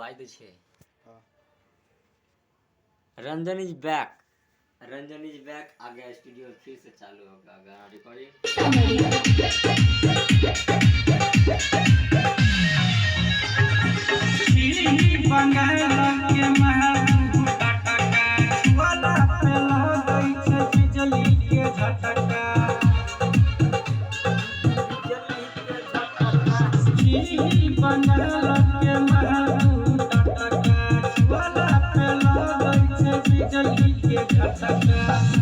बाजि दै छै। Ranjan is back, Ranjan is back आ गया स्टूडियो, फिर से चालू होगा गाना रिकॉर्डिंग। बंगाल के महबूबा टका छुअला पे लगै छै बिजली के झटका, बिजली के झटका। छी बंगाल के महबूबा टका, छुअला पे लगै छै बिजली के झटका।